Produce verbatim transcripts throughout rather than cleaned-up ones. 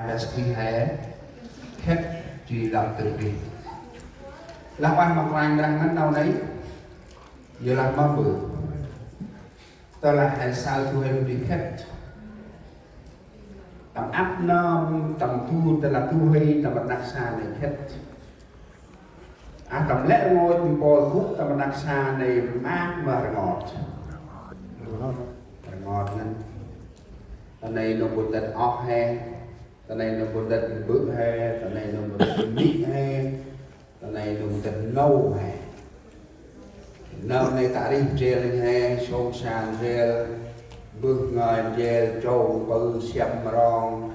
Lah sbi he khât jêh ri lăp tơ̆ bri. Lah ueh ma Kôranh Brah ngăn nau nây, yorlah mâm ƀư. Tơlah he saơ du huê bri khât. Tâm ăp nơm, tâm du, tơlah du huê, tâm rnăk sa nây khât. A tâm lĕ rngot mpôl gŭ tâm rnăk sa nây maak ma rngot. Rngot ngăn. Ta nây nơm bu tât oh he. Ta nây nơm bu tât bư̆ he. Ta nây nơm bu tât mĭ he. Ta nây nơm bu tât nâu he. Nơm nây ta rêh ndrel he, sông sa ndrel, mbơh ngơi ndrel, trông pư siăm rong.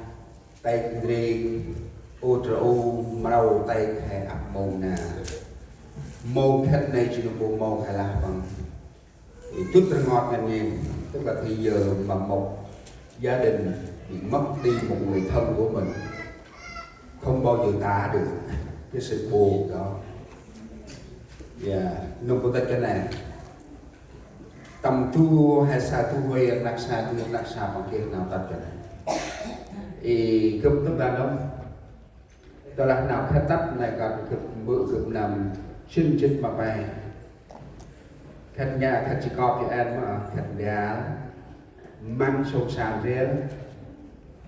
Têk ndring, u trơ u, mrâu têk he ăp mông nar. Mông khât nây jêng bu mông he lah păng. Thì tŭt rngot ngăn ngên, tức là khi giờ mà một gia đình bị mất đi một người thân của mình, không bao giờ tả được cái sự buồn đó. Và nông của ta cái này, tâm tu he sa tu huê, rnăk sa tu, rnăk sa păng geh nau tât kơt nây. I gâp tâm ban đŏng. Tơlah nau khât tât nây kơt gâp mbơ̆ gâp năm sĭn jât ma pe. Khât nga khât jêh kơp jêh en ma khât bial. Măng sông sa ndrel.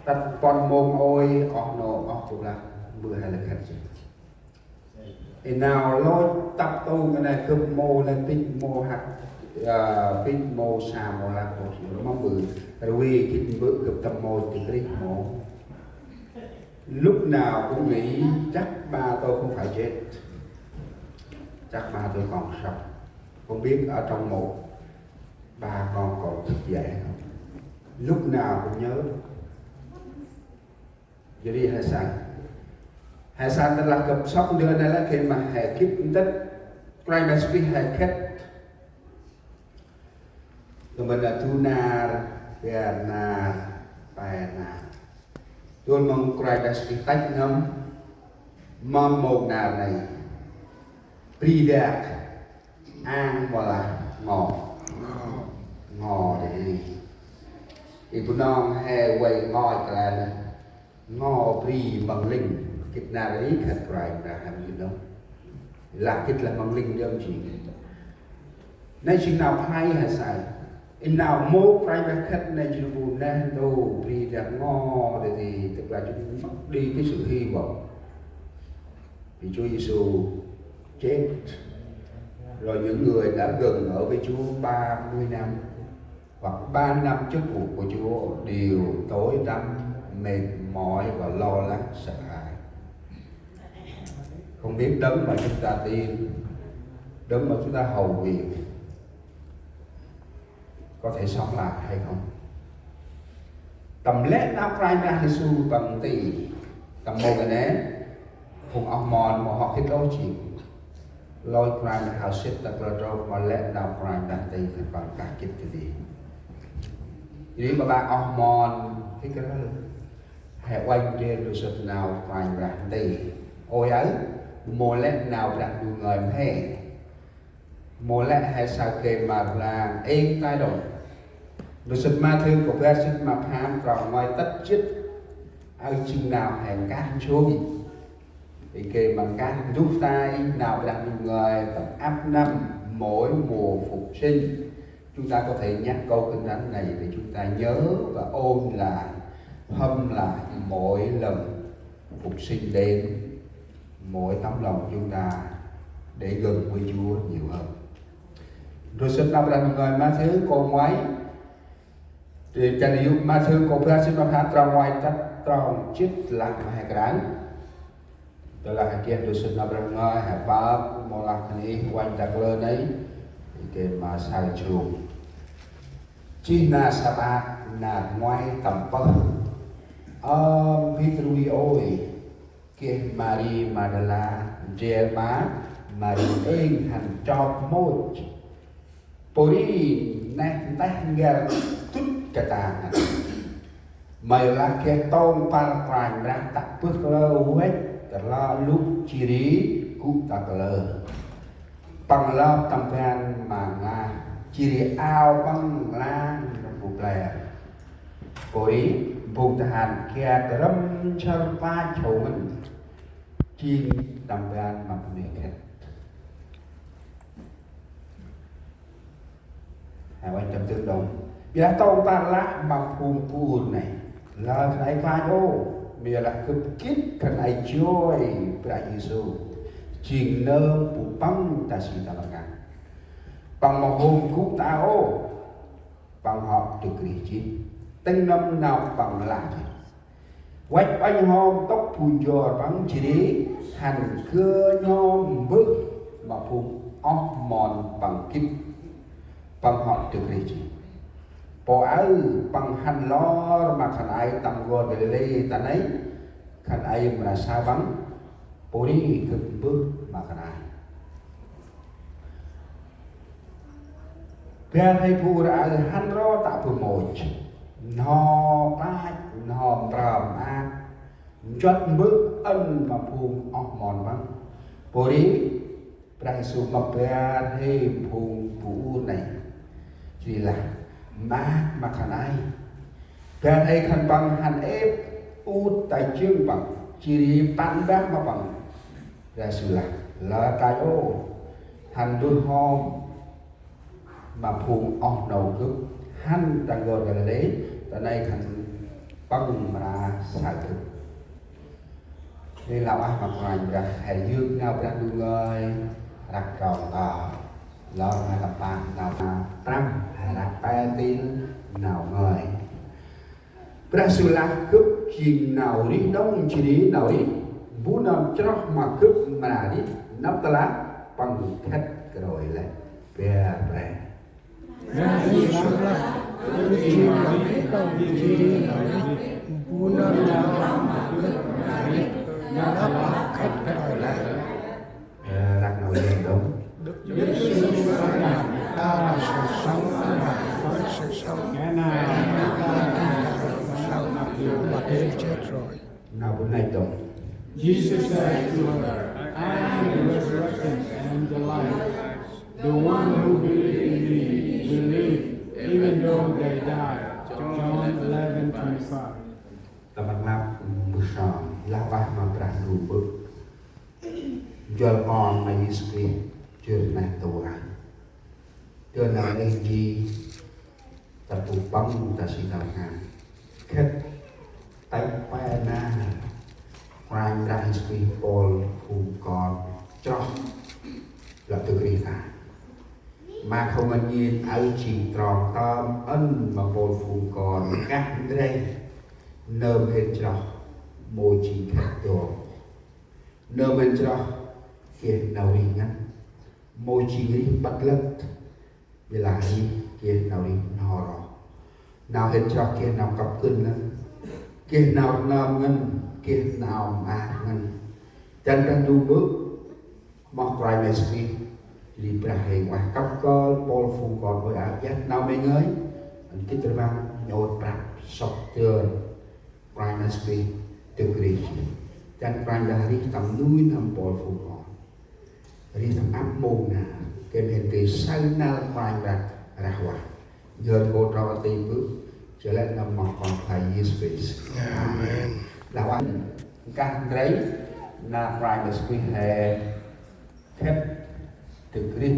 Tât puăn mông ôi, oh nô, oh tu lah, mbơ̆ he lah khât jêh. I nau lôch tăp tông kơt nây gâp mâu lĕ pĭt mâu hăt, ơ, pĭt mâu sa mâu lah mâu si mâu mâu mbơ̆. Rvê gĭt mbơ̆ gâp tâm mâu ti krih mâu. Lúc nào cũng nghĩ chắc ba tôi không phải chết. Chắc ba tôi còn sống. Không biết ở trong mộ ba con còn thức dậy không. Lúc nào cũng nhớ. Jêh ri he saơ. He saơ tơlah gâp sŏk ndơ nây lah geh ma he gĭt ntĭt. Kôranh Brah sbi he khât. Gâp mân a du nar, bar nar, pe nar. Dôl mơ̆ng Kôranh Brah sbi tăch nơm, mâm mông nar nây. Bri dak, ang mâu lah ngo. Ngo dê ri. I Bunong he vay ngo klan. Ngo bri măng linh, gĭt nar ri khât Kôranh Brah he mâu jêng đŏng. Lah gĭt lah măng linh đŏng jêng. Nây jêng nau khlay he saơ. I nau mâu Kôranh Brah khât nây jêng bu neh ntu bri dak ngo dê ri, tức là chúng mất đi cái sự hy vọng. Vì Chúa Giêsu chết. Rồi những người đã gần ở với Chúa ba mươi năm hoặc ba năm chức vụ của Chúa đều tối tăm, mệt mỏi và lo lắng, sợ hãi. Không biết đấng mà chúng ta tin, đấng mà chúng ta hầu việc có thể sống lại hay không. Tâm lĕ nau Kôranh Brah Yêsu păng nti, tâm mông kơt nây, phung oh mon mâu hŏ gĭt ôh jêng. Lôch Kôranh Brah hao sĭt ta klơ trôk ma lĕ nau Kôranh Brah nti khân păng kah gĭt ta nti. Jêh ri ma ƀă oh mon gĭt kơ he uănh ndrel ndrôi sĭt nau Kôranh Brah nti. Ôi aơ, mâu lĕ nau Brah Ndu ngơi mhe. Mâu lĕ he saơ gay ma rlang êng tay đŏng. Ndrôi sĭt Mathiơ kô̆ bar jê̆t ma pham trong ngoai tât jê̆t. Aơ jêng nau he nkah nsum. I gay ma nkah nduh tay nau Brah Ndu ngơi tâm ăp năm mỗi mùa phục sinh. Chúng ta có thể nhắc câu Kinh Thánh này để chúng ta nhớ và ôn lại, hâm lại mỗi lần phục sinh đến, mỗi tấm lòng chúng ta để gần với Chúa nhiều hơn. Ndrôi sĭt nau Brah Ndu ngơi Mathiơ kô̆ ngoai, Mathiơ kô̆ bar jê̆t ma pham trong ngoai tât trong jê̆t lah ma he krăng. Tơlah he geh ndrôi sĭt nau Brah Ndu ngơi, he pơk mâu lah khân ay uănh ta klơ nây, i gay ma saơ jrung. Jêh nar Saƀat nar ngoai tâm pơh. Ơm bit rui ôi, geh Mari Mađala ndrel ma Mari êng hăn chok môch. Pô ri neh nteh n'găr dŭt katang. Ma yorlah geh tông păr Kôranh Brah tă bơh klơ văch, tơlơ lŭ jêh ri gŭ ta klơ. Păng lăp tâm ban ma nglah, jêh ri ao păng nglang bu bler. Pô ri Phung tahan kiăt răm săr pa chô ngăn. Jêng tâm ban ma bunuyh khât. Hai uănh tâm tơ̆ đŏng. Biălah tông păr lah ma phung bu ur nây: Lơi khân ay klach ôh, biălah gâp gĭt khân ay joi Brah Yêsu jêng Nơm bu Păng ta si tâm rkăng. Păng mâu hôm gŭ ta ôh, Păng hŏ dâk rêh jêh. Tĭng nâm nau Păng lah jêh. Văch uănh hŏm ntŭk bu njor Păng jêh ri hăn gơnh hŏm mbơh ma phung oh mon Păng gĭt Păng hŏ dâk rêh jêh. Pô aơ Păng hăn lor ma khân ay tâm n'gor Galilê ta nây, khân ay mra saơ Păng, pô ri gâp mbơh ma khân ay. Bar hê bu ur aơ hăn ro tă bơh môch, n'ho klach, n'ho mprơ maak, nchuăt mbơh ăn ma phung oh mon Păng. Pô ri, Brah Yêsu mâp bar hê phung bu ur nây. Jêh ri lah: Maak ma khân ay. Bar hê khân păng hăn êp ŭt ta jâng păng, jêh ri păng mbah ma păng. Brah Yêsu lah: Lơi klach ôh, hăn ndŭl hŏm ma phung oh nô gâp hăn ta n'gor Galilê, ta nây khân păng mra saơ gâp. Nê lah ueh ma Kôranh Brah, he yơk nau Brah Ndu ngơi răk trong ta. Lor ma tâm pah nau ma prăm, he răk pe ntil nau ngơi. Brah Yêsu lah: Gâp jêng nau rêh đŏng, jêh ri nau rêh. Bu nơm chroh ma gâp mra rêh, nđâp tơlah păng khât kơdrôi lĕ. Bar bre. Brah Yêsu lah: Gâp jêng nau rêh đŏng, jêh ri nau rêh. Bu nơm chroh ma gâp mra rêh, nđâp tơlah păng khât kơdrôi lĕ. Ơ, răk nau rêh đŏng. Đức Giêsu Khua, ta là sự sống, ta là sự sống. Kẻ nào tin ta, tin ta là sự sống, mặc dù đã chết rồi. Nau bu nây đŏng. Jesus said to her, "I am the resurrection and the life. The one who believes in me will live, even though they die." John eleven twenty-five. Tâm rnglăp mbơh sơm, lah ueh ma Brah Ndu Mbơ̆. Njuăl Kon ma Yêsu Krist, jêr neh ntu aơ. Dơn nau neh nti, ta bu păng ta si nau ngăn. Khât, tê̆ pe nar, Kôranh Brah Yêsu Krist mpôl phung kon chroh, lăp dâk rêh ta. Ma khâu ngăn njêng aơ jêng trong tơm ăn ma mpôl phung kon kah ndrel nơm hên chroh, mâu jêng khât dŏng. Nơm hên chroh geh nau rêh ngăn, mâu jêng rêh pât lât, biălah rêh geh nau rêh n'ho ro. Nau hên chroh geh nau kâp gân ngăn, geh nau rnơm ngăn, geh nau maak ngăn. Dăn Brah Ndu Mbơ̆, moh Kôranh Yêsu Krist, jêh ri Brah Huêng Ueh kăp kơl mpôl phung kon ôi aơ iăt nau May ngơi, ăn gĭt rbăng, nhŭp prăp, sŏk dơn Kôranh Yêsu Krist dâk rêh jêh. Dăn Kôranh Brah rêh tâm nuih n'hâm mpôl phung kon. Rêh tâm ăp mông nar, gay ma hên dơi saơ năl Kôranh Brah rah vah. Nhơn kô̆ trong a ti bơh, jêh lĕ n'hâm moh Kon Kôranh Yêsu Krist. Amen. Lah ueh, kah ndrel, nar Kôranh Yêsu Krist he khât dâk rêh.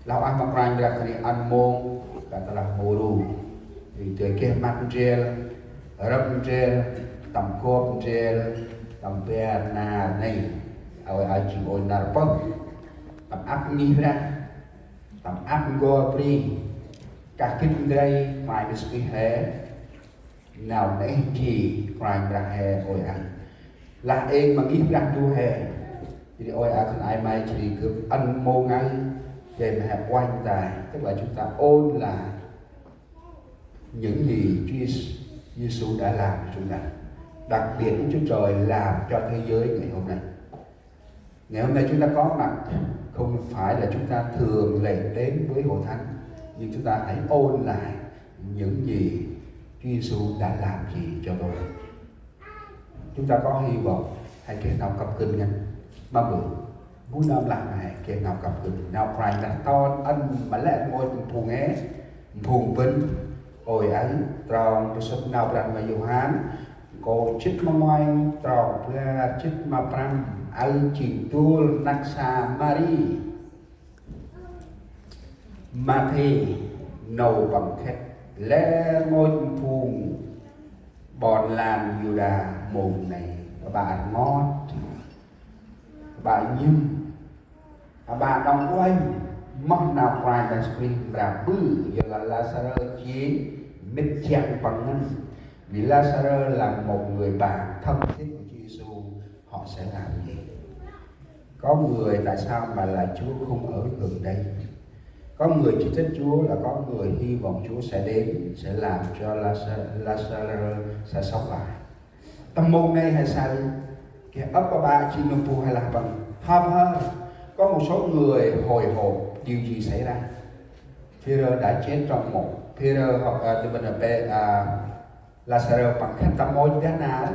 Lah ueh ma Kôranh Brah kơt nđa ăn mông, kơt tơlah mâu ru. Ri dơi geh măt ndrel, rơ̆k ndrel, tâm gop ndrel, tâm bar nar nây. Ôi aơ jêng ôi nar pơh, tâm ăp ngih Brah, tâm ăp n'gor bri, kah gĭt ndrel, Kôranh Yêsu Krist he, nau neh nti Kôranh Brah he ôi aơ. Lah êng ma ngih Brah Ndu he. Jêh ri ôi aơ khân ay may jêh ri gâp ăn mông aơ, gay ma he uănh tay, tức là chúng ta ôn lại những gì Chúa Giê-, Giêsu đã làm cho chúng ta. Đặc biệt Đức Chúa Trời làm cho thế giới ngày hôm nay. Ngày hôm nay chúng ta có mặt không phải là chúng ta thường lệ đến với hội thánh, nhưng chúng ta hãy ôn lại những gì Chúa Giêsu đã làm gì cho tôi. Chúng ta có hy vọng he geh nau kăp gân ngăn. Ma bơh, bu nơm lah ma he geh nau kăp gân. Nau Kôranh Brah ton ăn ma lĕ rngôch phung he, phung bân, Ôi aơ, trong sŭp nau Brah ma Yôhan, nkô̆ jê̆t ma nguay, trong bar jê̆t ma prăm, aơ jêng dôl rnăk Samari. Mathe nô păng khât, lĕ rngôch phung ƀon lan Yuđa mông nây, aƀă rngot, aƀă nhŭm, aƀă đŏng uănh, moh nau Kôranh Brah Yêsu Krist mra ƀư, yor lah Lazarơ jêng mĭt jiăng păng ngăn. Vì Lazarơ là một người bạn thân thiết của Chúa Giêsu, họ sẽ làm gì? Có người, tại sao mà lại Chúa không ở gần đây? Có người chỉ trích Chúa là có người hy vọng Chúa sẽ đến, sẽ làm cho Lazar-, Lazarơ sẽ sống lại. Tâm môn này hay sao? Kẻ ấp ba ba chỉ nông phu hay là bằng. Họp hơ. Có một số người hồi hộp điều gì xảy ra. Phi-e-rơ đã chết trong mộ. Phi-e-rơ họ, à, tụi mình là pe-, à, Lazarơ păng khât tâm môn bar nar.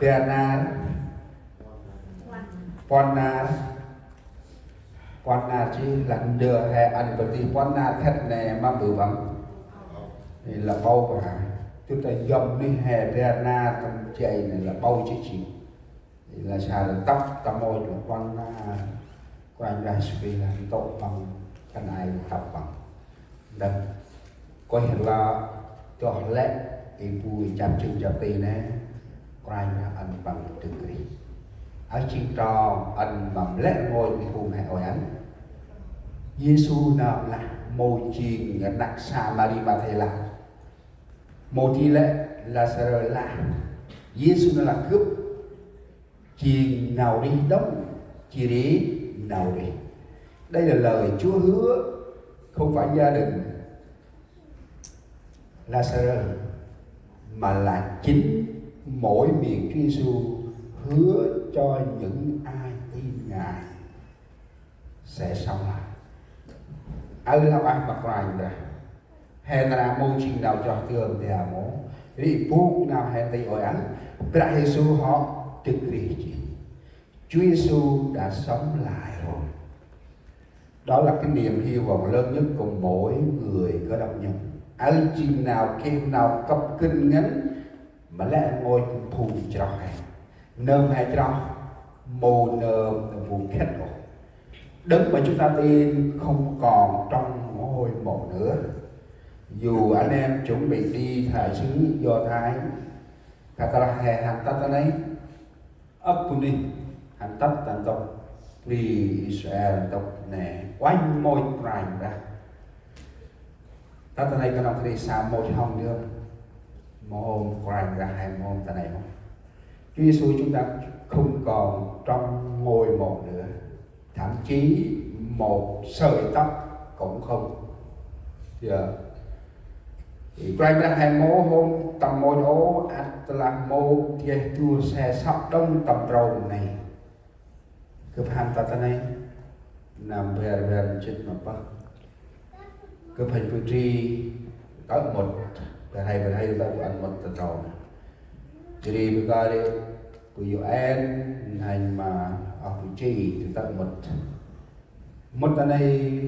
Bar nar. Puăn nar. Puăn nar jêh lah ndơ he ăn bơh ti puăn nar khât nê ma ƀư păng. Nê lah ƀâo păng hă. Tŭ ta yơm nê he bar nar tâm jay nê lah ƀâo jêh jêh. Lah sa lah tăp tâm môn lah puăn nar. Kôranh Brah Yêsu Krist lah ntŭk păng, khân ay lah tăp păng. Đah, kôih lah, tơlah lĕ, i bu i chăp jâng chăp ti nê, Kôranh Brah ăn păng dâk rêh. Aơ jêng trong ăn păng lĕ rngôch phung he ôi aơ. Yêsu nơm lah, mâu jêng rnăk Samari Mathe lah. Mâu di lĕ Lazarơ lah. Yêsu nơm lah gâp jêng nau rêh đŏng, jêh ri nau rêh. Đây là lời Chúa hứa, không phải gia đình Lazarơ, mà là chính mỗi miệng Chúa Giêsu hứa cho những ai tin Ngài sẽ sống lại. Aơ lah ueh ma Kôranh Brah. He nra mâu jêng nau chroh dơm dam mâu. Ri bôk nau he nti ôi aơ. Brah Yêsu hŏ dâk rêh jêh. Chúa Giêsu đã sống lại rồi. Đó là cái niềm hy vọng lớn nhất của mỗi người Cơ Đốc nhân. Aơ jêng nau geh nau kâp gân ngăn ma lĕ rngôch phung chroh he. Nơm he chroh, mâu nơm nơm phung khât ôh. Đấng mà chúng ta tin không còn trong ngôi mộ nữa. Dù anh em chuẩn bị đi Đại sứ Do Thái, kata lah he hăn tât ta nây, âk bunuyh hăn tât ta ntŭk bri Israel ntŭk nê, uănh mâu Kôranh Brah. Tât ta nây knŏng Krist sa mâu hŏng dơm, mâu hôm Kôranh Brah he mâu hôm ta nây mâu. Chúa Giêsu chúng ta không còn trong ngôi mộ nữa. Thậm chí một sợi tóc cũng không. Giờ, Kôranh Brah he mâu hôm tâm mâu ôh, ăt lah mâu geh dua se sŏk đŏng tâm trôm nây. Gâp hăn tât ta nây, năm bar bar jê̆t ma pơh. Gâp hăn bu tri, tơ̆ mŭt, bar hay bar hay tơ̆ bu ăn mŭt ta trôm. Jêh ri bu kơl ri, bu U N, hăn ma, oh, bu tri, tơ̆ mŭt. Mŭt ta nây,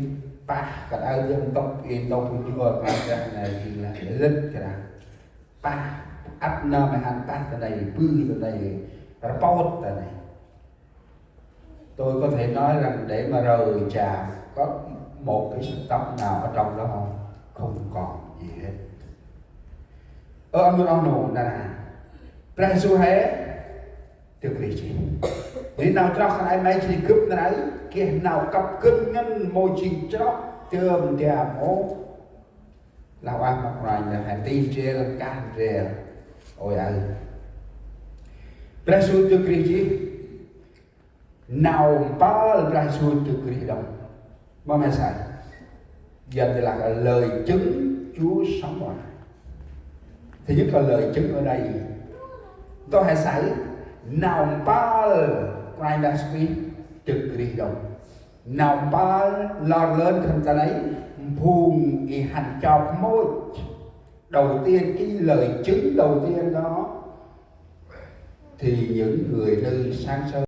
pah, kơt aơ dơm ntŭk, i ntŭk bu njua, kơt aơ nây, jêng lah, lĕt kơt aơ. Pah, ăp nơm he hăn pah ta nây, bư ta nây, rpot ta nây. Tôi có thể nói rằng để mà rời chạc có một cái sợi tóc nào ở trong đó không? Không còn gì hết. Ơ, ăn mŭt oh nô, nar aơ. Brah Yêsu he, dâk rêh jêh. Ri nau chroh khân ay may jêh ri gâp nar aơ, geh nau kâp gân ngăn mâu jêng chroh, dơm dam mâu. Lah ueh ma Kôranh Brah he nti ndrel, kah ndrel. Ôi aơ. Brah Yêsu dâk rêh jêh. Nau mpơl Brah Yêsu dâk rêh đŏng. Mâm he say. Dăn tơlah lời chứng Chúa sống lại. Thứ nhất là lời chứng ở đây. Tôi hãy say. Nau mpơl Kôranh Brah Yêsu Krist dâk rêh đŏng. Nau mpơl lor lơn khân ta nây, phung i hăn chop môch. Đầu tiên, cái lời chứng đầu tiên đó thì những người nư sáng sớm